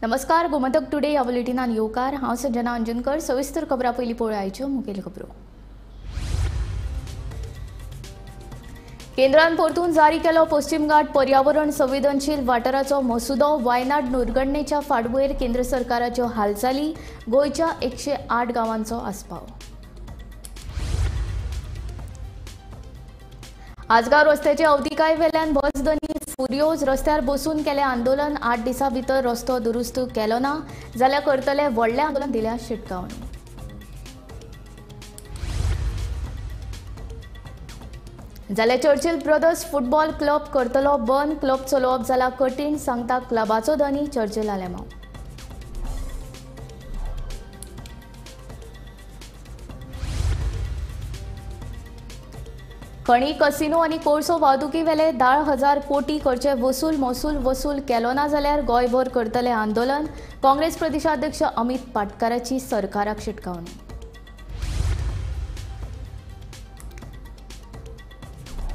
नमस्कार, गोमंतक टुडे ह्या बुलेटिनान येवकार. हांव संजना अंजनकर. सविस्तर खबरां पयलीं पळोवया आयच्यो मुखेल खबरो. केंद्रान परतून जारी केलो पश्चिम घाट पर्यावरण संवेदनशील वाठाराचो मसुदो. वायनाड दुर्घटनेच्या फाटभुंयेर केंद्र सरकाराच्यो हालचाली. गोंयच्या 108 गांवांचो आस्पाव. आजगांव रस्त्याचे अवतिकाय वेल्यान बस धनी फुर्योज रस्त्यार बसून केलें आंदोलन. 8 दिसां भितर रस्तो दुरुस्त केलो ना जाल्यार करतले व्हडलें आंदोलन, दिल्या शिटकावणी. जाल्यार चर्चिल ब्रदर्स फुटबॉल क्लब करतलो बंद. क्लब चलोवप जाला कठीण, सांगता क्लबाचो धनी चर्चिल आलेमांव. खणी, कसिनो आनी कोळसो वाहतुकी वेले 10,000 कोटी करचे वसूल. महसूल वसूल केलो ना जाल्यार गोंयभर करतले आंदोलन. काँग्रेस प्रदेशाध्यक्ष अमित पाटकाराची सरकाराक शिटकावणी.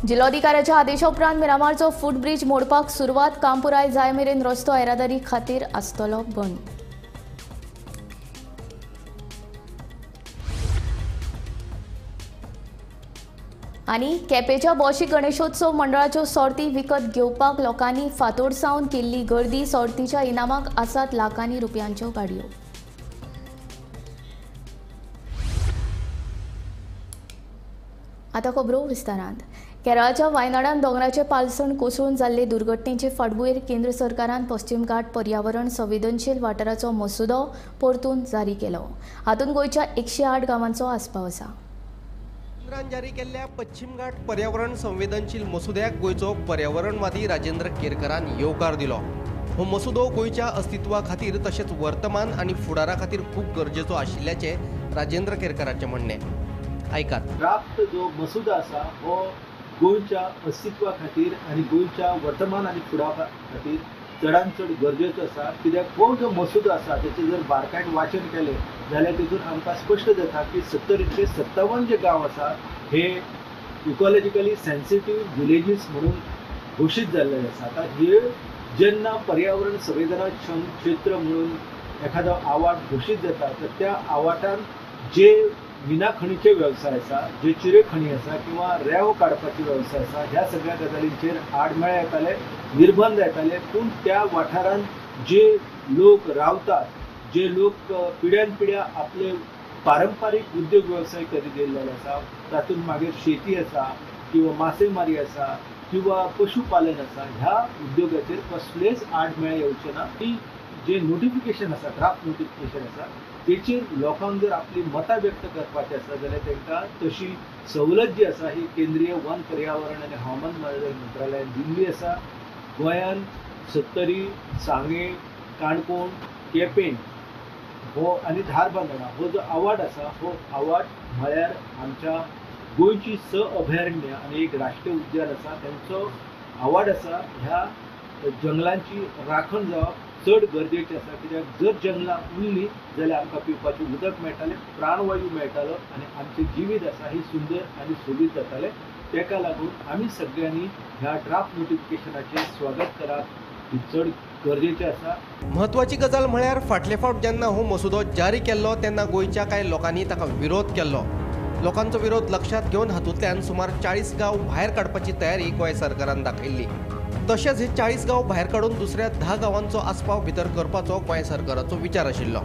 जिल्लोधिकाऱ्याच्या आदेशा उपरांत मिरामारचो फुटब्रिज मोडपाक सुरवात. काम पुराय जाय मेरेन रस्तो येरादारी खातीर आसतलो बंद. आनी केपेंच्या बोशी गणेशोत्सव मंडळाच्यो सोर्ती विकत घेवपाक लोकांनी फांतोड सावन केल्ली गर्दी. सोर्तीच्या इनामाक आसात लाखांनी रुपयांच्यो गाडयो. आतां खबरो विस्तारांत. केरळाच्या वायनाडान दोंगराचे पालसण कोसळून जाल्ले दुर्घटनेचे फाटभुंयेर केंद्र सरकारान पश्चिम घाट पर्यावरण संवेदनशील वाठाराचो मसुदो परतून जारी केलो. हातूंत गोंयच्या 108 गांवांचो आस्पाव आसा. केंद्रान जारी केल्ल्या पश्चिम घाट पर्यावरण संवेदनशील मसुद्याक गोंयचो पर्यावरणवादी राजेंद्र केरकरान येवकार दिलो. हो मसुदो गोंयच्या अस्तित्वा खातीर तशेंच वर्तमान आनी फुडारा खातीर खूब गरजेचो आशिल्ल्याचें राजेंद्र केरकराचें म्हणणें. आयकात. ड्राफ्ट जो मसुदो आसा हो गोंयच्या अस्तित्वा खातीर आनी गोंयच्या वर्तमान आनी फुडारा खातीर चडान चड गरजेचो आसा. कित्याक हो जो मसुदो आसा तेचें जर बारकायेन वाचन केलें जाल्यार तितून आमकां स्पश्ट जाता की 70-57 जे गांव आसा हे इकॉलॉजिकली सेन्सिटीव विलेजीस म्हणून घोशीत जाल्ले आसा. आतां हे जेन्ना पर्यावरण संवेदनाक्षम क्षेत्र म्हणून एखादो आवाठ घोशीत जाता तर त्या आवाठान जे मिना खणीचे वेवसाय आसा, जे चिरे खणी आसा किंवा रेंव काडपाचे वेवसाय आसा, ह्या सगळ्या गजालींचेर आडमेळे येताले, निर्बंध येताले. पूण त्या वाठारांत जे लोक रावतात, जे लोक पिढ्यान पिढ्या आपले पारंपारीक उद्योग वेवसाय करीत येयल्ले आसा, तातूंत मागीर शेती आसा किंवा मासेमारी आसा किंवा पशुपालन आसा, ह्या उद्योगाचेर कसलेच आडमेळे येवचे ना. की जे नोटिफिकेशन आसा, ड्राफ्ट नोटिफिकेशन आसा, तेचेर लोकांक जर आपली मतां व्यक्त करपाची आसा जाल्यार तांकां तशी सवलत जी आसा ही केंद्रीय वन पर्यावरण आनी हवामान बदल मंत्रालयान दिल्ली आसा. गोंयान सत्तरी, सांगें, काणकोण, केपें हो आनी धारबांदोडा हो जो आवाठ आसा हो आवाठ म्हळ्यार आमच्या गोंयची 6 अभयारण्य आनी एक राष्ट्रीय उद्यान आसा तेंचो आवाठ आसा. ह्या जंगलांची राखण जावप चड गरजेचें आसा. कित्याक जर जंगलां उरलीं जाल्यार आमकां पिवपाचें उदक मेळटालें, प्राणवायू मेळटालो आनी आमचें जिवीत आसा हें सुंदर आनी सोबीत जातालें. ताका लागून आमी सगळ्यांनी ह्या ड्राफ्ट नोटिफिकेशनाचें स्वागत कराप ही चड गरजेचें आसा. म्हत्वाची गजाल म्हळ्यार फाटले फावट जेन्ना हो मसुदो जारी केल्लो तेन्ना गोंयच्या कांय लोकांनी ताका विरोध केल्लो. लोकांचो विरोध लक्षांत घेवन हातूंतल्यान सुमार 40 गांव भायर काडपाची तयारी गोंय सरकारान दाखयल्ली. तशेंच हे 40 गांव भायर काडून दुसऱ्या 10 गांवांचो आस्पाव भितर करपाचो गोंय सरकाराचो विचार आशिल्लो.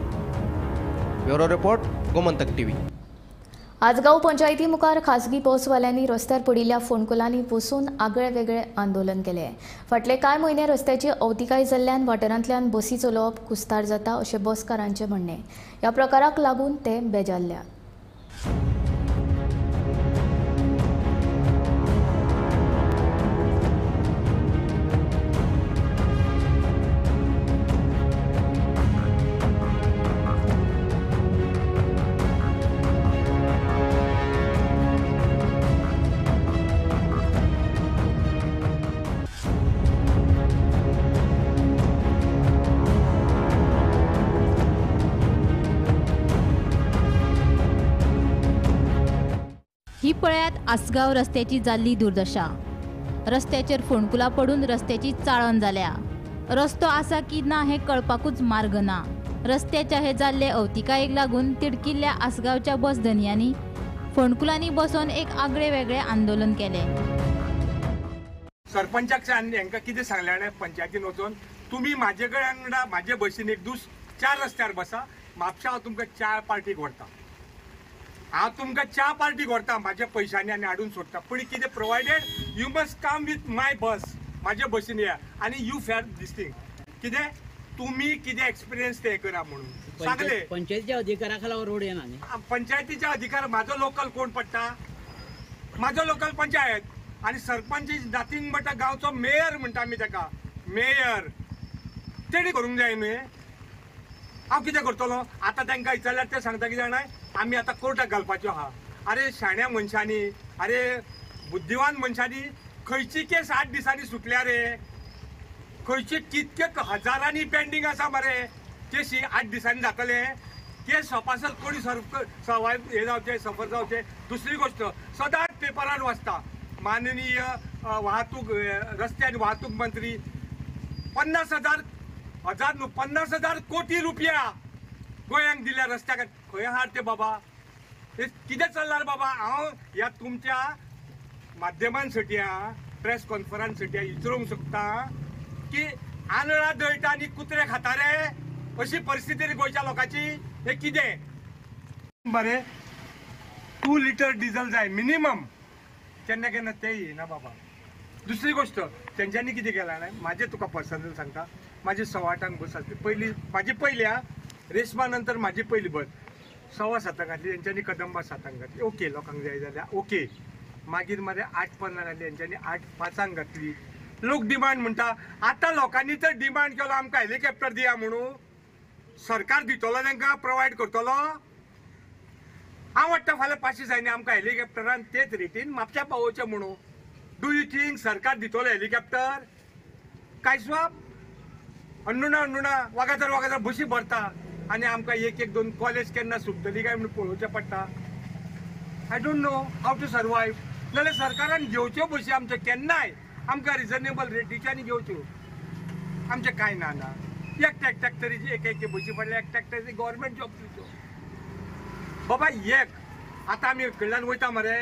Bureau report, Gomantak TV. Assagao पंचायती मुखार खासगी बसवाल्यांनी रस्त्यार पडिल्ल्या फोंडकुलांनी बसून आगळे वेगळे आंदोलन केलें. फाटले कांय म्हयने रस्त्याची अवतिकाय जाल्ल्यान वाठारांतल्यान बसी चलोवप कुस्तार जाता अशें बसकारांचें म्हणणें. ह्या प्रकाराक लागून ते बेजारल्यात. ही पळयात आसगांव रस्त्याची जाल्ली दुर्दशा. रस्त्याचेर फोंडकुलां पडून रस्त्याची चाळण जाल्या. रस्तो आसा की ना हें कळपाकूच मार्ग ना. रस्त्याच्या हे जाल्ले अवतिकायेक लागून तिडकिल्ल्या आसगांवच्या बस धनयांनी फोंडकुलांनी बसोवन एक आगळे वेगळे आंदोलन केलें. सरपंचाक आनी हांकां कितें सांगलें जाणा, पंचायतीन वचून तुमी म्हाजे कडेन वांगडा म्हाजे बशीन एक दीस 4 रस्त्यार बसा, म्हापशा हांव तुमकां 4 पार्टीक व्हरता, हांव तुमकां 4 पार्टीक व्हरता म्हाज्या पयशांनी आनी हाडून सोडटा, पूण कितें provided you must come with my bus, म्हाज्या बशीन या आनी you fair these thing. कितें तुमी कितें एक्सपिरियन्स ते करा म्हणून सांगले. पंचायतीच्या अधिकारा खाला रोड येना न्ही, पंचायतीच्या अधिकार म्हाजो लोकल कोण पडटा, म्हाजो लोकल पंचायत आनी सरपंच is nothing but गांवचो मेयर म्हणटा आमी ताका, मेयर तेणी करूंक जाय न्ही. हांव कितें करतलो आतां तांकां विचारल्यार ते सांगता कितें जाणा, आमी आतां कोर्टाक घालपाच्यो आहा. अरे शाण्या मनशांनी, अरे बुद्धिवान मनशांनी खंयची केस 8 दिसांनी सुटल्या रे, खंयची कितके हजारांनी पेंडींग आसा मरे केशी 8 दिसांनी जातले, केस सोपासर कोणी सर्वायव हे जावचे, सफर जावचे. दुसरी गोश्ट सदांच पेपरार वाचता माननीय वाहतूक रस्ते आनी वाहतूक मंत्री 50,000 हजार न्हू 50,000 कोटी रुपया गोंयांक दिल्या रस्त्याक, खंय आहात ते बाबा, हे कितें चल्लां बाबा. हांव ह्या तुमच्या माध्यमान सटया प्रेस कॉन्फरन्स सटया विचारूंक शकता की आंदळा दळटा आनी कुत्रे खाता रे, अशी परिस्थिती रे गोंयच्या लोकांची. हे कितें बरें 2 लिटर डिझल जाय मिनिमम, केन्ना केन्ना ते येना बाबा. दुसरी गोश्ट तेंच्यांनी कितें केलां जाणा, म्हाजें तुका पर्सनल सांगता, म्हाजी 8:15 बस आसली पयली, म्हाजी पयली आ रेशमा नंतर म्हाजी पयली बस 7:15 घातली तेंच्यांनी, कदंबा 7 घातली, ओके लोकांक जाय जाल्यार ओके. मागीर मरे 8:15 घातली तेंच्यांनी, 8:05 घातली. लोक डिमांड म्हणटा, आतां लोकांनी तर डिमांड केलो आमकां हेलिकॉप्टर दिया म्हणून, सरकार दितलो तांकां प्रोवायड करतलो. हांव वाडटा फाल्यां 500 जायना आमकां हेलिकॉप्टरान तेच रेटीन म्हापशा पावोवचें म्हणून. Do you think सरकार दितलो हेलिकॉप्टर? काय स्वाप अंडुणा अंडुणा वागाजार वागाजार बशी भरता आनी आमकां 1 1 2 कॉलेज केन्ना सुट्टली काय म्हणून पळोवचें पडटा. I don't know how to survive. नाल्यार सरकारान घेवच्यो बशी आमच्यो केन्नाय आमकां रिजनेबल रेटीच्यानी घेवच्यो, आमचें कांय ना ना. एकट्या एकट्याक तरी एक एक बशी पडल्या, एकट्या एकट्याक गव्हर्मेंट जॉब दिवच्यो बाबा. एक आतां आमी कडल्यान वयता मरे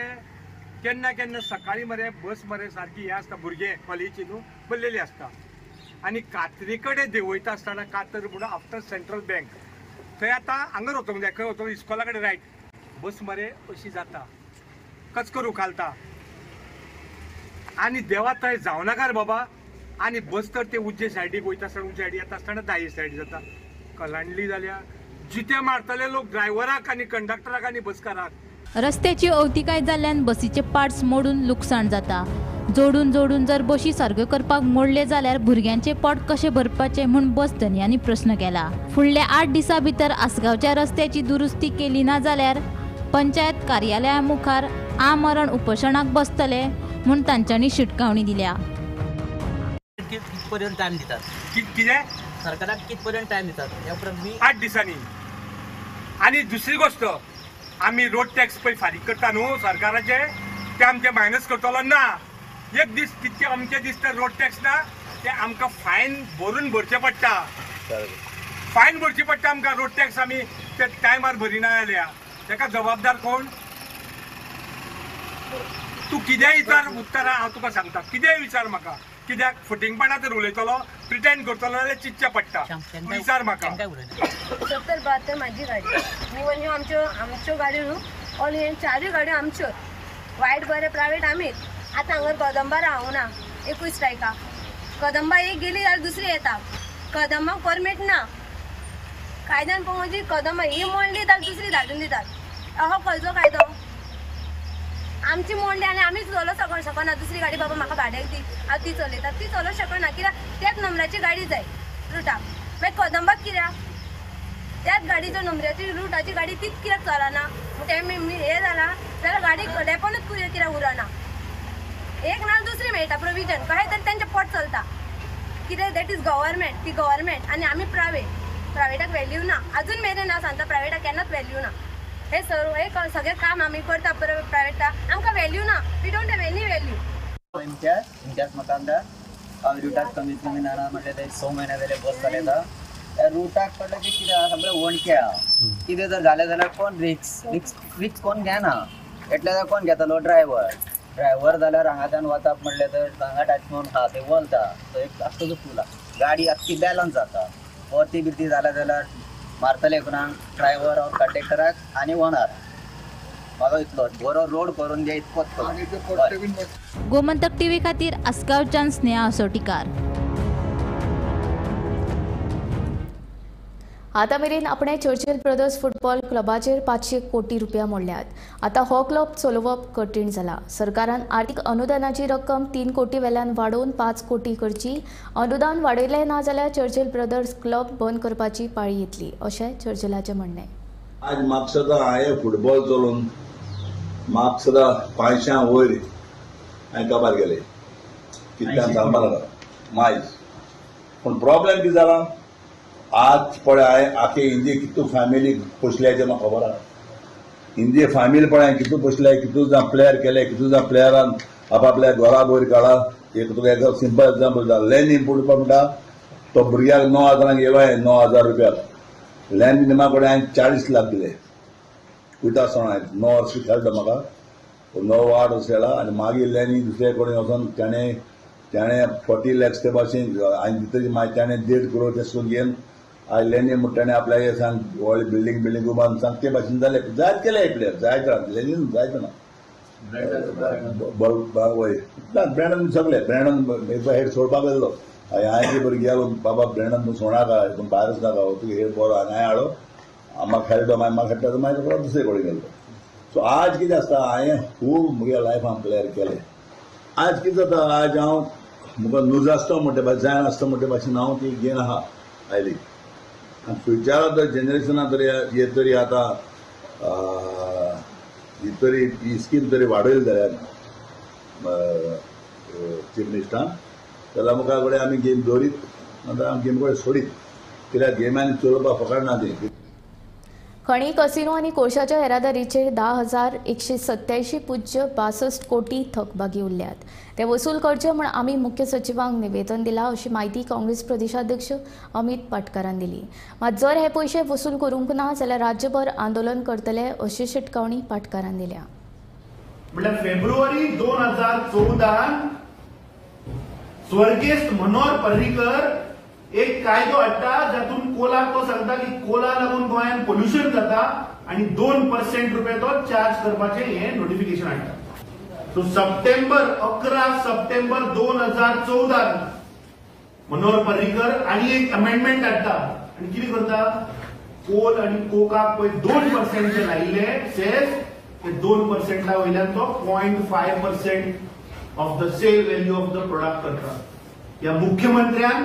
केन्ना केन्ना सकाळीं मरे बस मरे सारकी हें आसता, भुरगे कॉलेजी न्हू भरलेली आसता आनी कातरी कडेन देंवयता आसतना, कातर म्हणून आफ्टर सेंट्रल बँक थंय आतां हांगा वचोंक जाय, खंय वचोंक इस्कॉला कडेन रायट बस मरे अशी जाता, कचकर उखालता आनी देवा थंय जावनाकार बाबा. आनी बस तर ते उजवे सायडीक वयता आसतना, उजवे सायडी येता आसतना दाये सायडी जाता, कलांडली जाल्या जिते मारतले लोक ड्रायव्हराक आनी कंडक्टराक आनी बसकाराक. रस्त्याची अवतिकाय जाल्ल्यान बसीचे पार्ट्स मोडून लुकसाण जाता. जोडून जोडून जर बशी सारक्यो करपाक मोडले जाल्यार भुरग्यांचे पोट कशें भरपाचें म्हूण बस धनयांनी प्रस्न केला. फुडल्या 8 दिसां भितर आसगांवच्या रस्त्याची दुरुस्ती केली ना जाल्यार पंचायत कार्यालया मुखार आमरण उपोशणाक बसतले म्हूण तांच्यांनी शिटकावणी दिल्या. कितपर्यंत टायम दितात कितें सरकाराक कितपर्यंत टायम दितात ह्या उपरांत 8 दिसांनी. आनी दुसरी गोश्ट आमी रोड टॅक्स पळय फारीक करता न्हू सरकाराचे, ते आमचे मायनस करतलो ना. एक दीस कितके अमके दीस तर रोड टॅक्स ना, ते आमकां फायन भरून भरचें पडटा, फायन भरची पडटा आमकां. रोड टॅक्स आमी ते टायमार भरिना जाल्यार ताका जबाबदार कोण? तूं कितेंय विचार उत्तरां हांव तुका सांगता, कितेंय विचार म्हाका, कित्याक फटींगपणा तर उलयतलो, प्रिटेंड करतलो जाल्यार चिंतचें पडटा. विचार म्हाका. 70-72 म्हाजी गाडी इवन ह्यो आमच्यो आमच्यो गाडयो न्हू ऑल हे 4 गाडयो आमच्यो, वायट बरें प्रायवेट आमीच. आतां हांगा कदंबा रावना, एकूय स्ट्रायका कदंबा एक गेली जाल्यार दुसरी येता, कदंबाक परमीट ना कायद्यान पळोवंक म्हणजे कदंबा ही मोडली जाल्यार दुसरी धाडून दितात. अहो खंयचो कायदो? आमची मोडली आनी आमीच चलोवंक शकना, दुसरी गाडी बाबा म्हाका भाड्याक दी, हांव ती चलयता, ती चलोवंक शकना कित्याक त्याच नंबराची गाडी जाय रुटाक. मागीर कदंबाक कित्याक त्याच गाडीचो नंबराची रुटाची गाडी तीच कित्याक चलना? तें हें जालां जाल्यार गाडी डेपोनूच कित्याक उरना? एक ना दुसरी मेळटा प्रोविजन कशें तरी तेंचें पोट चलता कितें. That is government, ती गव्हर्मेंट आनी आमी प्रायवेट, प्रायवेटाक व्हॅल्यू ना अजून मेरेन ना सांगता, प्रायवेटाक केन्नाच व्हॅल्यू ना. हे सर्व हे सगळें काम आमी करता प्रायवेटाक, आमकां व्हॅल्यू ना, we don't have any value. Imtiaz Imtiaz Makandar, हांव रुटाक कमीत कमी ना म्हटल्यार ते 6 म्हयने जाले बस चलयता. त्या रुटाक पडलें की कितें आहा सगळें वणके आहा. कितें जर जालें जाल्यार कोण रिक्स रिक्स रिक्स कोण घेना. एटले जाल्यार कोण घेतलो ड्रायव्हर. ड्रायव्हर जाल्यार हांगाच्यान वचप म्हणलें तर हांगा टच म्हणून आहा थंय वलता तो एक आख्खो जो फूल आहा गाडी आख्खी बॅलन्स जाता. परती बिरती जाल्या जाल्यार मारतले कोणाक ड्रायव्हर ऑर कंडक्टराक आनी ओनर. म्हाजो इतलो बरो रोड करून दे इतकोच. गोमंतक टीव्ही खातीर आसगांवच्यान स्नेहा असोटीकार. आतां मेरेन आपणे चर्चिल ब्रदर्स फुटबॉल क्लबाचेर 500 कोटी रुपया मोडल्यात. आतां हो क्लब चलोवप कठीण जाला. सरकारान आर्थीक अनुदानाची रक्कम 3 कोटी वेल्यान वाडोवन 5 कोटी करची. अनुदान वाडयलें ना जाल्यार चर्चिल ब्रदर्स क्लब बंद करपाची पाळी येतली अशें चर्चिलाचें म्हणणें. आज म्हापसा हांवें फुटबॉल चलोवन म्हापसा 500 वयर हांवें काबार केले कितल्यान सांगपाक लागला मायज. पूण प्रॉब्लेम कितें जाला आज पळय हांवें आखे इंडिये कितू फॅमिली पोसल्या तें म्हाका खबर आहा. इंडिये फॅमिली पळय हांवें कितू पोसल्या, कितू जाण प्लेयर केले, कितू जाण प्लेयरान आपापल्या घरा वयर काडा. एक तुका एक सिंपल एग्जाम्पल दिता, लॅनी पुडपा म्हणटा तो भुरग्याक 9,000 येयलो हांवें 9,000 रुपया लॅनी निमा कडेन हांवें 40 लाख दिले. वयता आसतना हांवें 9 वर्सां खेळटा म्हाका 9 8 वर्सां खेळा. आनी मागीर लॅनी दुसरे कडेन वचोन ताणें ताणें 40 लॅक्स ते भाशेन हांवें दितली मागीर ताणें 1.5 करोड तें करून घेवन आयज लॅनी म्हणटा ताणें आपल्याक सांग व्हडली बिल्डींग बिल्डींग उबारून सांग ते भाशेन जाले. जायत केले प्लेयर जायत राव लॅनीन जायत ना वय ना ब्रँडन सगळे ब्रँडन एकदा हेड सोडपाक गेल्लो. हांवें ती भुरगीं गेलो बाबा ब्रँडन तूं सोडनाका तूं भायर वचनाका तुका हेड बरो आनी हांवें हाडो म्हाका खेळटो मागीर म्हाका खेळटा मागीर परत दुसरे कडेन गेल्लो. सो आज कितें आसता हांवें खूब म्हगे लायफान प्लेयर केले. आज कितें जाता आज हांव म्हाका नुज आसता म्हणटे भाशेन जायना आसता म्हणटे भाशेन हांव ती गेन आहा आयली. आनी फ्युचरा तर जनरेशना तरी हे तरी आतां ही तरी ही स्कीम तरी वाडयली जाल्यार चीफ मिनिस्टरान जाल्यार मुखार कडेन आमी गेम दवरीत नंतर आमी गेम कडेन सोडीत कित्याक गेमांनी चलोवपाक फकत ना ती. खणी कसिनो आनी कोळशाच्या येरादारीचेर 10,187.62 कोटी थकबाकी उरल्यात. ते वसूल करचे म्हूण आमी मुख्य सचिवांक निवेदन दिलां अशी म्हायती काँग्रेस प्रदेशाध्यक्ष अमित पाटकारान दिली. मात जर हे पयशे वसूल करूंक ना जाल्यार राज्यभर आंदोलन करतले अशी शिटकावणी पाटकारान दिल्या. म्हळ्यार फेब्रुवारी 2014 स्वर्गेस्त मनोहर पर्रीकर एक कायदो हाडटा जातून कोलाक तो सांगता की कोला लागून गोंयांत पोल्युशन जाता आनी 2% रुपया तो चार्ज करपाचें हें नोटिफिकेशन हाडटा. सो सप्टेंबर 11 सप्टेंबर 2014 मनोहर पर्रीकर आनी एक अमेंडमेंट हाडटा आनी कितें करता कोल आनी कोकाक पळय 2% जे लायिल्ले सेस ते 2% वयल्यान तो 0.5% of the sale value of the product करता. ह्या मुख्यमंत्र्यान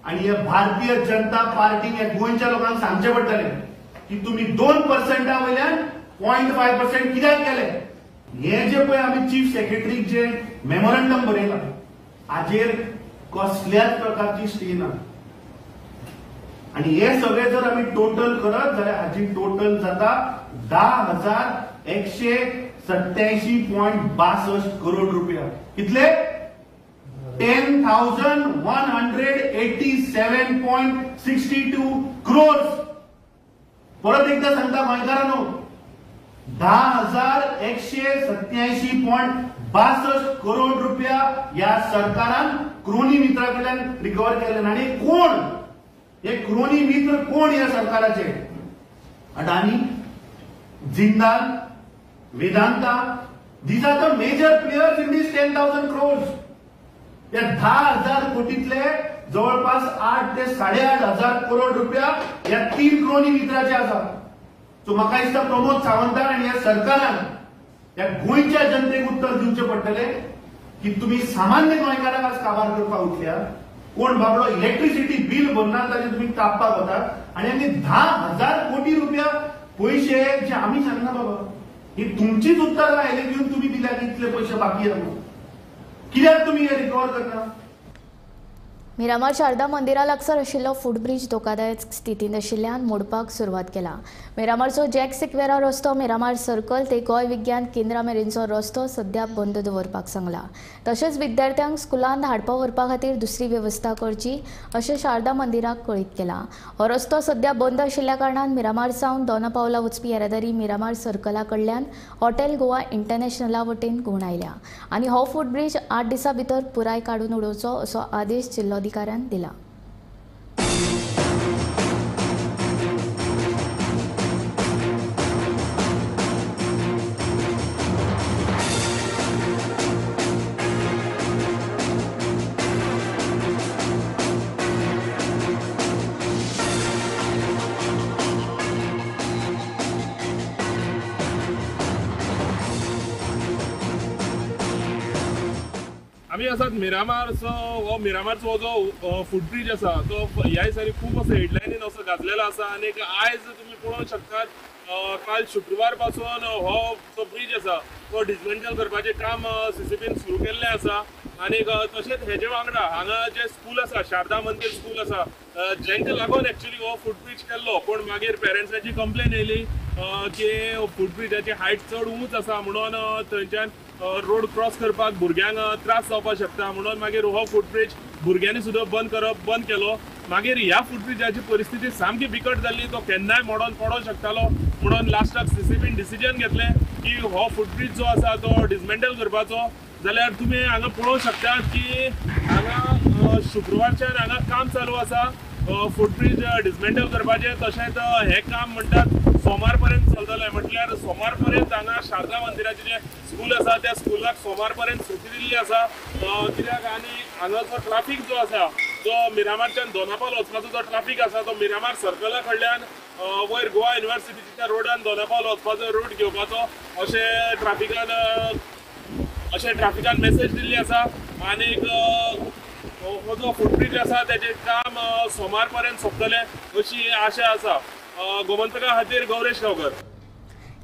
आनी ह्या भारतीय जनता पार्टीन ह्या गोंयच्या लोकांक सांगचें पडटलें की तुमी 2% वयल्यान 0.5% कित्याक केले. हे जे पळय आमी चीफ सेक्रेटरीक जे मेमोरंडम बरयलां हाजेर कसल्याच प्रकारची स्टे ना. आनी हे सगळे जर आमी टोटल करत जाल्यार हाजी टोटल जाता 10,187.62 करोड रुपया. कितले? 10,187.62 क्रोर्स. परत एकदा सांगता गोंयकारांनो 10,187.62 करोड रुपया ह्या सरकारान क्रोनी मित्रा कडल्यान रिकवर केले. आनी कोण हे क्रोनी मित्र? कोण ह्या सरकाराचे? Adani, Jindal, Vedanta, these are the major players in this 10,000 crores. या 10,000 कोटीतले जवळपास 8 ते 8,500 करोड रुपया या 3 क्रोनी मित्राचे आसा. सो म्हाका दिसता प्रमोद सावंतान आनी ह्या सरकारान ह्या गोंयच्या जनतेक उत्तर दिवचें पडटलें की तुमी सामान्य गोंयकारांक आज काबार करपाक उठल्या. कोण बाबडो इलेक्ट्रिसिटी बील भरना ताजेर तुमी कापपाक वतात आनी आमी 10,000 कोटी रुपया पयशे जे आमी सांगना बाबा ही तुमचीच उत्तरां आयले घेवन तुमी दिल्या की इतले पयशे बाकी आसा. कित्याक तुमी हे रिकवर करना? मिरामार शारदा मंदिरा लागसार आशिल्लो फुटब्रिज धोकादायक स्थितींत आशिल्ल्यान मोडपाक सुरवात केला. मिरामारचो जॅक सिक्वेरा रस्तो मिरामार सर्कल ते गोंय विज्ञान केंद्रा मेरेनचो रस्तो सध्या बंद दवरपाक सांगला. तशेंच विद्यार्थ्यांक स्कुलांत हाडपा व्हरपा खातीर दुसरी वेवस्था करची अशें शारदा मंदिराक कळीत केलां. हो रस्तो सध्या बंद आशिल्ल्या कारणान मिरामार सावन दोना पावला वचपी येरादारी मिरामार सर्कला कडल्यान हॉटेल गोवा इंटरनॅशनला वटेन घुंवडायल्या आनी हो फुटब्रिज 8 दिसां भितर पुराय काडून उडोवचो असो आदेश जिल्लोधिकाऱ्यान दिला. आमी आसात मिरामारचो हो मिरामारचो जो फुटब्रिज आसा तो ह्या दिसांनी खूब असो हेडलायनीन असो गाजलेलो आसा आनी आयज तुमी पळोवंक शकतात काल शुक्रवार पासून हो जो ब्रिज आसा तो डिसमेंटल करपाचें काम सीसीपीन सुरू केल्लें आसा. आनी तशेंच हेजे वांगडा हांगा जें स्कूल आसा शारदा मंदीर स्कूल आसा जेंका लागून एक्चुअली हो फुटब्रिज केल्लो, पूण मागीर पेरंट्सांची कंप्लेन येयली की फुटब्रिजाची हायट चड उंच आसा म्हणून थंयच्यान रोड क्रॉस करपाक भुरग्यांक त्रास जावपाक शकता म्हणून मागीर हो फुटब्रिज भुरग्यांनी सुद्दां बंद केलो. मागीर ह्या फुटब्रिजाची परिस्थिती सामकी बिकट जाल्ली, तो केन्नाय मोडोन पडोंक शकतालो म्हणून लास्टाक सीसीपीन डिसिजन घेतलें की हो फुटब्रिज जो आसा तो डिसमेंटल करपाचो. जाल्यार तुमी हांगा पळोवंक शकतात की हांगा शुक्रवारच्यान हांगा काम चालू आसा फुटब्रिज डिसमेंटल करपाचें. तशेंच हें काम म्हणटात सोमार पर्यंत चलतलें, म्हटल्यार सोमार पर्यंत हांगा शारदा मंदिराचें जें स्कूल आसा त्या स्कुलाक सोमार पर्यंत सुटी दिल्ली आसा. कित्याक आनी हांगाचो ट्राफीक जो आसा जो मिरामारच्यान दोनापावल वचपाचो जो ट्राफीक आसा तो मिरामार सर्कला कडल्यान वयर गोवा युनिवर्सिटीच्या रोडान दोनापावल वचपाचो रूट घेवपाचो अशें ट्राफिकान मेसेज दिल्ली आसा. आनीक हो जो फुटब्रिज आसा तेजें काम सोमार पर्यंत सोंपतलें अशी आशा आसा. गोमंतका खातीर गौरेश गांवकर.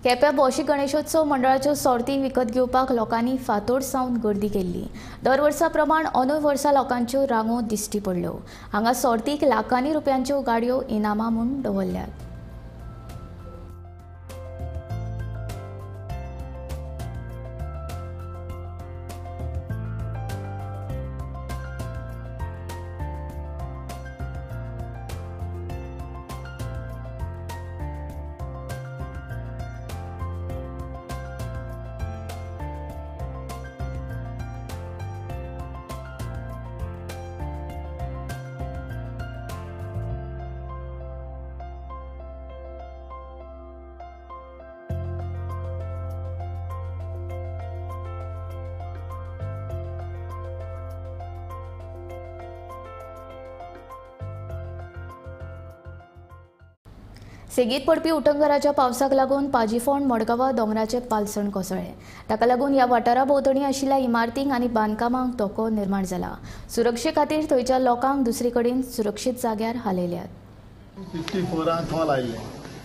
केप्यां भौशीक गणेशोत्सव मंडळाच्यो सोर्ती विकत घेवपाक लोकांनी फांतोड सावन गर्दी केल्ली. दर वर्सा प्रमाण अंदूय वर्सा लोकांच्यो रांगो दिश्टी पडल्यो. हांगा सोर्तीक लाखांनी रुपयांच्यो गाडयो इनामां म्हूण दवरल्यात. सेगीत पडपी उटंगराच्या पावसाक लागून पाजीफोंड मडगांवा दोंगराचे पालसण कोसळ्ळें. ताका लागून ह्या वाठारा भोंवतणी आशिल्ल्या इमारतींक आनी बांदकामांक धोको निर्माण जाला. सुरक्षे खातीर थंयच्या लोकांक दुसरे कडेन सुरक्षीत जाग्यार हालयल्यात. 54 कॉल आयिल्ले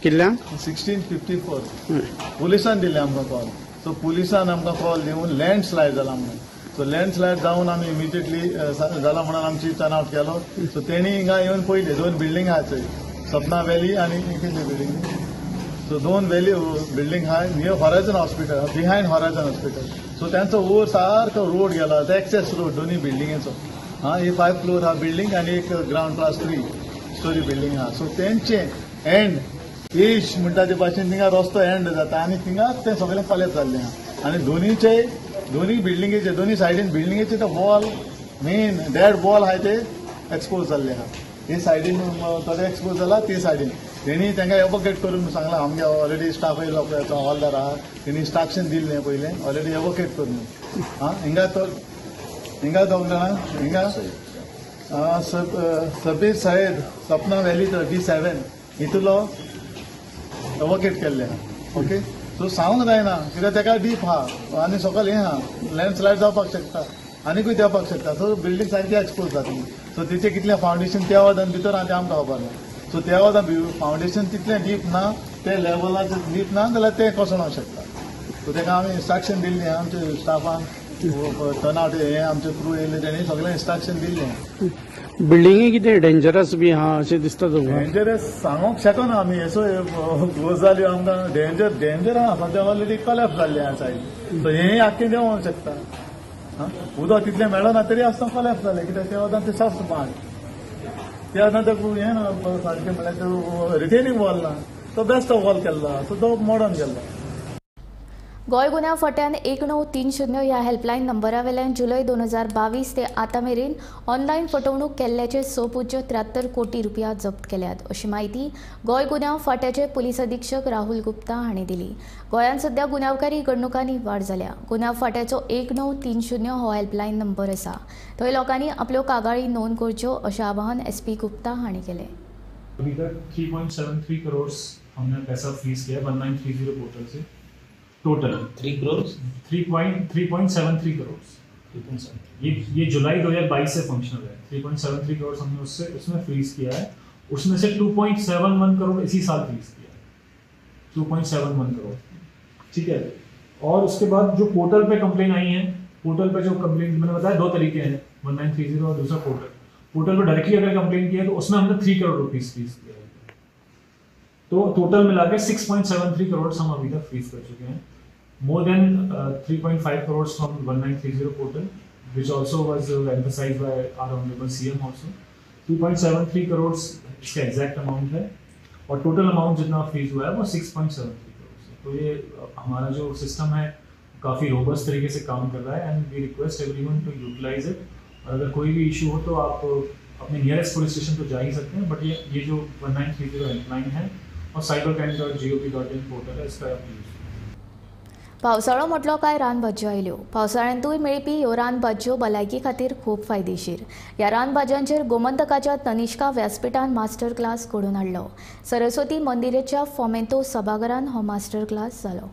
कितल्यांक 1654 पुलिसान दिले आमकां कॉल. सो पुलिसान आमकां कॉल दिवन लँडस्लायड जाला म्हणून. सो लँडस्लायड जावन आमी इमिजिएटली जाला म्हणून आमची टर्न आवट केलो. सो तेणी हिंगा येवन पयले दोन बिल्डींग आहा थंय, सपना व्हॅली आनी कितली बिल्डींग, सो दोन व्हॅली बिल्डींग आहा near Horizon hospital, behind Horizon hospital. So त्यांचो वयर सारको रोड गेला, एक्सेस रोड दोन्ही बिल्डिंगेचो. हा ही 5 फ्लोर हा बिल्डींग आनी एक ग्रावंड प्लस 3 स्टोरी बिल्डींग आहा. सो तेंचे एंड एज म्हणटा ते भाशेन थिंगा रस्तो एंड जाता आनी थिंगा तें सगळें कॉलेज जाल्लें आहा. आनी दोनीचे दोनी बिल्डिंगेचे दोनी सायडीन बिल्डिंगेचे ते वॉल मेन डेड वॉल आहा ते एक्सपोज जाल्ले आहा. हे सायडीन थोडे एक्सपोज जाला ते सायडीन तेणी तांकां एवोकेट करून सांगलां. आमगे ऑलरेडी स्टाफ येयलो पळय हॉलदार आहा तेणी इन्स्ट्रक्शन दिल्लें पयलें ऑलरेडी एवोकेट करून. आं हिंगा तो हिंगा दोग जाणां हिंगा सबीर सयद सपना व्हॅली D7 हितूलो एवोकेट केल्ले आहा. ओके सो सांगूंक जायना कित्याक तेका डीप आहा आनी सकयल हें आहा, लँडस्लायड जावपाक शकता आनीकूय देंवपाक शकता. सो बिल्डींग सारकी एक्सपोज जातली. सो तिचें कितलें फावंडेशन त्या वदान भितर आहा तें आमकां खबर ना. सो त्या वदान फावंडेशन तितलें डीप ना, ते लेवलाचेर डीप ना जाल्यार तें कोसळोंक शकता. सो तेका आमी इन्स्ट्रक्शन दिल्लें आमच्या स्टाफान, टर्न आवट हें आमचे क्रू येयल्ले तेणी सगळें इन्स्ट्रक्शन दिल्लें. बिल्डिंगे कितें डेंजरस बी आहा अशें दिसता तुमकां? डेंजरस सांगूंक शकना आमी, असो गजाल्यो आमकां डेंजर डेंजर आहा, सद्या ऑलरेडी कॉलॅप्स जाल्लें आहा सायड, सो हें आख्खें देंवोंक शकता. उदक तितलें मेळना तरी आसतना कॉलॅप्स जालें कित्याक त्या वतान ते सॉफ्ट माड, त्या वतान ते हें ना सारकें म्हणल्यार रिटेनिंग वॉल ना, तो बेस्ट वॉल केल्लो, सो तो मोडोन गेल्लो. गोंय गुन्यांव फांट्यान 1930 ह्या हेल्पलायन नंबरा वेल्यान जुलय 2022 ते आतां मेरेन ऑनलायन फटवणूक केल्ल्याचे 6.73 कोटी रुपया जप्त केल्यात अशी म्हायती गोंय गुन्यांव फांट्याचे पुलीस अधीक्षक राहुल गुप्ता हांणी दिली. गोंयांत सध्या गुन्यांवकारी घडणुकांनी वाड जाल्या. गुन्यांव फांट्याचो 1930 हो हेल्पलायन नंबर आसा. थंय लोकांनी आपल्यो कागाळी नोंद करच्यो अशें आवाहन एसपी गुप्ता हांणी केलें. अभी तक 3.73 करोड़ हमने पैसा फ्रीज किया 1930 पोर्टल से. टोटल 3 करोड़ 3.73 करोड़ ये जुलाई 2022 से फंक्शनल है. 3.73 करोड़ हमने उससे उसमें फ्रीज किया है. उसमें से 2.71 करोड़ इसी साल फ्रीज किया है, 2.71 करोड़, ठीक है. और उसके बाद जो पोर्टल पे कंप्लेन आई है, पोर्टल पे जो कंप्लेन मैंने बताया दो तरीके हैं, 1930 और दूसरा पोर्टल. पोर्टल पर डायरेक्टली अगर कंप्लेन किया तो उसमें हमने 3 करोड़ रुपीज़ फ्रीज किया है. तो टोटल मिला के 6.73 करोड़ हम अभी तक फ्रीज कर चुके हैं. More than 3.5 crore from 1930 portal, which also was emphasise by our honourable CM also. 3.73 crore इसका एग्जैक्ट अमाउंट है और टोटल अमाउंट जितना फ्रीज हुआ है वो 6.73 करोड़ है. तो ये हमारा जो सिस्टम है काफ़ी रोबस्ट तरीके से काम कर रहा है and we request everyone to utilise it. और अगर कोई भी इशू हो तो आप अपने नियरेस्ट पुलिस स्टेशन तो जा ही सकते हैं, बट ये जो 1930 हेल्पलाइन है और cybercrime.gov.in portal है, इसका आप यूज़. पावसाळो म्हटलो काय रानभाजयो आयल्यो. पावसाळ्यांतूय मेळपी ह्यो रानभाजयो भलायकी खातीर खूब फायदेशीर. ह्या रानभाजयांचेर गोमंतकाच्या तनिष्का व्यासपीठान मास्टर क्लास घडोवन हाडलो. सरस्वती मंदिराच्या फोमेंतो सभाघरान हो मास्टर क्लास जालो.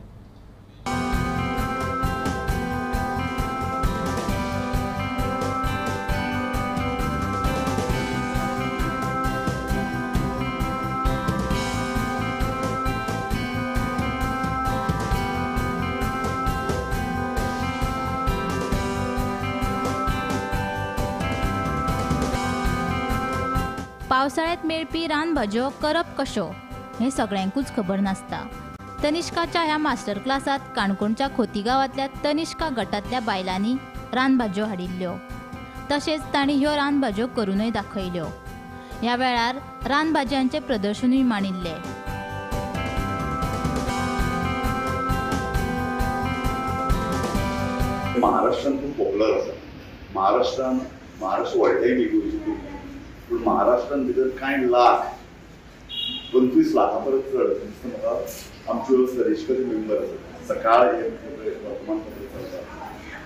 पावसाळ्यांत मेळपी रानभाजयो करप कश्यो हें सगळ्यांकूच खबर नासता. तनिष्काच्या ह्या मास्टर क्लासांत काणकोणच्या खोती गांवांतल्या तनिष्का गटांतल्या बायलांनी रानभाजयो हाडिल्ल्यो, तशेंच तांणी ह्यो रानभाजयो करूनय दाखयल्यो. ह्या वेळार रानभाजयांचें प्रदर्शनूय मांडिल्लें. महाराष्ट्रान खूब पॉप्युलर आसा. महाराष्ट्रान महाराष्ट्र व्हडलें न्ही गोंयचें, पूण महाराष्ट्रान भितर कांय लाख 25 लाखां परस चड दिसता म्हाका आमच्यो सरेशकरी मेंबर आसात. सकाळ हे वर्तमानपत्र चलता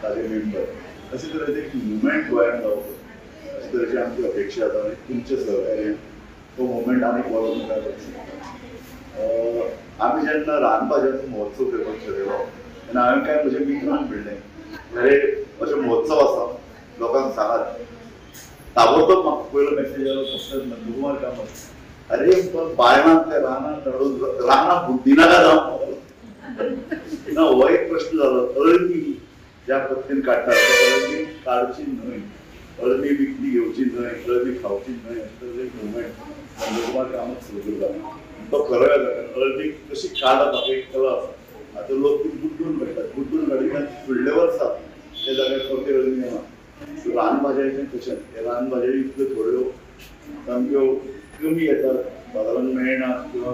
ताजे मेंबर. अशे तरेचे एक मुवमेंट गोंयांत जावचो अशे तरेची आमची अपेक्षा आसा आनी तुमचें सहकार्य तो मुवमेंट आनीक बरो मुखार वचूंक शकता. आमी जेन्ना रानभाजयांचो महोत्सव करपाक ठरयलो तेन्ना हांवें कांय म्हज्या मित्रांक म्हणलें, अरे अशे महोत्सव आसा लोकांक सांगात. ताबडतोब म्हाका पयलो मेसेज आयलो कसलो नंदकुमार कामत, अरे बायणांतल्या रानांत हाडून रानां बुड्डिनाका जावं ना. हो एक प्रश्न जालो. अळमी ज्या पद्दतीन काडटात अळमी काडची न्हय, अळमी विकती घेवची न्हय, अळमी खावची न्हय, अशें तरेचो एक मुवमेंट नंदकुमार कामत सुरू करता. तो खरो जाता. अळमी कशी काडप हाका एक कला आसा. आतां लोक ती बुड्डून काडटात, बुड्डून काडिल्ल्यान फुडले वर्सा त्या जाग्यार परती अळमी येना. रानभाजयांचें तशेंच, हे रानभाजयो इतल्यो थोड्यो सामक्यो कमी येतात, बाजारांत मेळना किंवा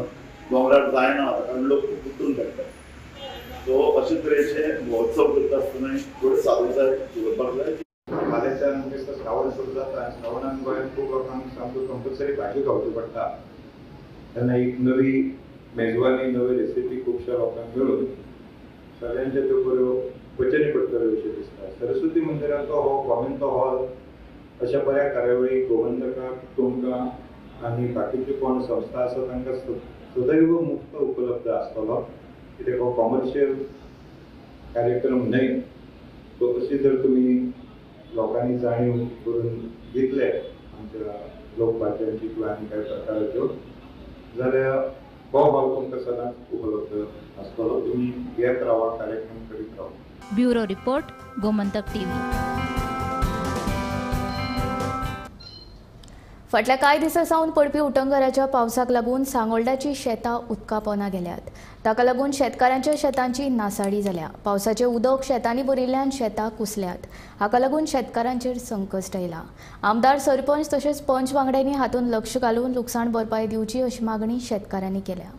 दोंगरार जायना कारण लोक बुड्डून काडटात. सो अशे तरेचे महोत्सव करता आसतना थोडे सादूरताय दवरपाक जाय. फाल्यांच्यान म्हणजे श्रावण सुरू जाता. श्रावणान गोंयांत खूब लोकांक सामक्यो कंपल्सरी भाजी खावची पडटा. तेन्ना एक नवी मेजवानी, नवी रेसिपी खुबश्या लोकांक मेळून सगळ्यांच्या त्यो बऱ्यो पचनी पडटल्यो अशें दिसता. सरस्वती मंदिराचो हो कॉमेंतो हॉल अशा बऱ्या कार्यावळी गोमंतकाक, तुमकां आनी बाकीच्यो कोण संस्था आसा तांकां सदैव मुक्त उपलब्ध आसतलो. कित्याक हो कॉमर्शियल कार्यक्रम न्हय. सो अशी जर तुमी लोकांनी जाणीव करून दितले आमच्या लोकभाज्यांची किंवा आनी कांय प्रकाराच्यो जाल्यार हो हॉल तुमकां सदांच उपलब्ध आसतलो. तुमी घेत रावा, कार्यक्रम करीत रावा. Bureau report, Gomantak TV. फाटल्या कांय दिसां सावन पडपी उटंगराच्या पावसाक लागून सांगोल्डाची शेतां उदका पोंदा गेल्यात. ताका लागून शेतकारांच्या शेतांची नासाडी जाल्या. पावसाचें उदक शेतांनी भरिल्ल्यान शेतां कुसल्यात. हाका लागून शेतकारांचेर संकश्ट आयलां. आमदार, सरपंच तशेंच पंच वांगड्यांनी हातूंत लक्ष घालून लुकसाण भरपाय दिवची अशी मागणी शेतकारांनी केल्या.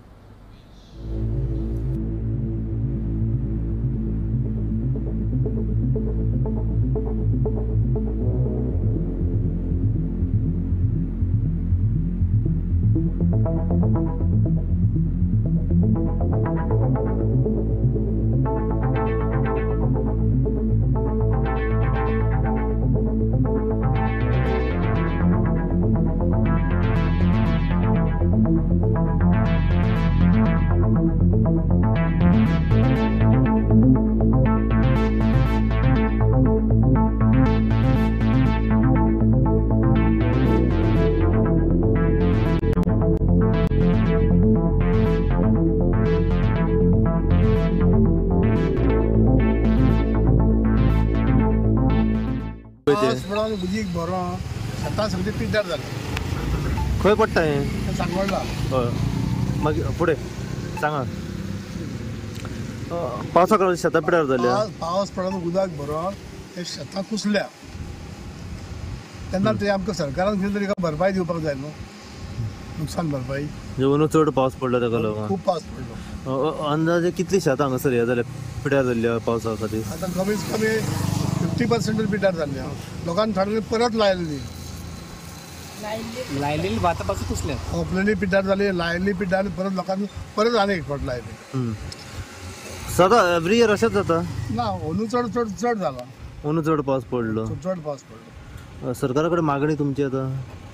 उदीक बरो शेतां सगळीं पिड्ड्यार जालें. खंय पडटा हें? सांगोल्डा. हय, मागीर फुडें सांगा. पावसाक लागून शेतां पिड्ड्यार जाल्या. पावस पडून उदक भरोन ते शेतां कुसल्या तेन्ना ते आमकां सरकारान कितें तरी भरपाय दिवपाक जाय न्हू, नुकसान भरपाय. जेवण चड पावस पडलो ताका लागून खूब पावस पडलो. अंदाजे कितली शेतां हांगासर हें जाल्या, पिड्ड्यार जाल्ल्या पावसा खातीर? आतां कमीत कमी 50% पिड्ड्यार जाल्ले. लोकांनी थोड्यांनी परत लायल्ली, लायलेली भातां पासून कुसल्या, खोपलेली पिड्ड्यार जाली, लायल्ली पिड्ड्यार परत लोकांनी परत आनी एक फावट लायली. सदां एवरी इयर अशेंच जाता ना? अंदू चड चड चड जाला. अंदू चड पावस पडलो, चड पावस पडलो. सरकारा कडेन मागणी तुमची आतां?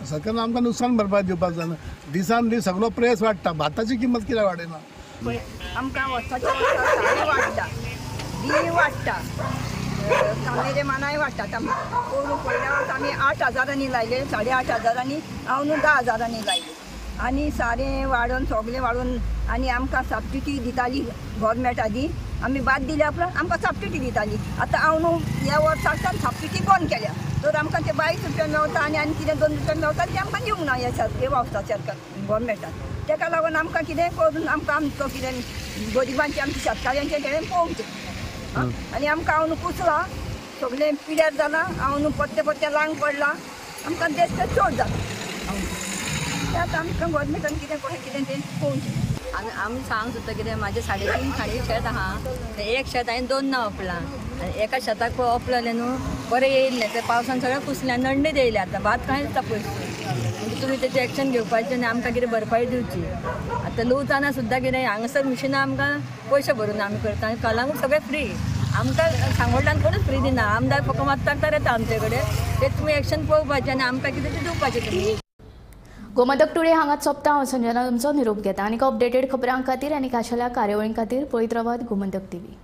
सरकारान आमकां नुकसान भरपाय दिवपाक जाय. दिसान दीस सगळो प्रेस वाडटा, भाताची किंमत कित्याक वाडयना? आमकां वर्साच्या वर्सा सारें वाडटा, बी वाडटा, कामेरे मानाय वाडटा. पोरूं पयल्या वर्सा आमी 8 हजारांनी लायले, 8.5 हजारांनी, हांव न्हू 10 हजारांनी लायले. आनी सारें वाडोवन सगळें वाडोवन आनी आमकां सबसिडी दिताली गव्हर्मेंट आदी, आमी भात दिल्या उपरांत आमकां सबसिडी दिताली. आतां हांव न्हू ह्या वर्साच्यान सबसिडी बंद केल्या, तर आमकां ते 22 रुपया मेवता आनी आनी कितें 2 रुपया मेवता ते आमकां दिवंक ना ह्या वावता सरकार गव्हर्मेंटान. ताका लागून आमकां कितें करून आमकां आमचो कितें गरिबांचें आमच्या शेतकाऱ्यांचें तेणें पळोवचें. आनी आमकां हांव न्हू कुसलां, सगळें पिड्यार जालां, हांव न्हू पत्ते पत्ते लांग पडलां, आमकां बेश्टें चड जालां. तें आतां आमकां गव्हर्मेंटान कितें कशें कितें तें पळोवचें. आनी आमी सांग सुद्दां कितें म्हाजें 3.5 खाणी शेत आहा, तें एक शेत हांवें 2 ना ओपलां आनी एका शेताक पळय ओपलेलें न्हू बरें येयल्लें, तें पावसान सगळें कुसलें, नडणीत येयलें. आतां भात कांय दिसता पयशे, म्हणजे तुमी तेजें एक्शन घेवपाचें आनी आमकां कितें भरपाय दिवची. आतां लुवतना सुद्दां कितें हांगासर मिशिनां आमकां पयशे भरून आमी करता आनी कलांगूट सगळें फ्री, आमकां सांगोल्डान कोणूच फ्री दिना. आमदार फक्त मागता येता आमचे कडेन, तें तुमी एक्शन पळोवपाचें आनी आमकां कितें तें दिवपाचें तुमी. गोमंतक टुडे हांगाच सोंपता. हांव संजना तुमचो निरोप घेता. आनी अपडेटेड खबरां खातीर आनी खाशेल्या कार्यावळीं खातीर पळयत रावात गोमंतक टीव्ही.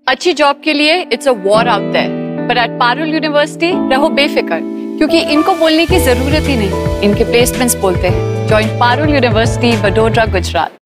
अच्छी जॉब के लिए it's a war out there, पर एट पारुल यूनिवर्सिटी रहो बेफिक्र, क्योंकि इनको बोलने की जरूरत ही नहीं, इनके प्लेसमेंट्स बोलते हैं। Join Parul university, Vadodara, Gujarat.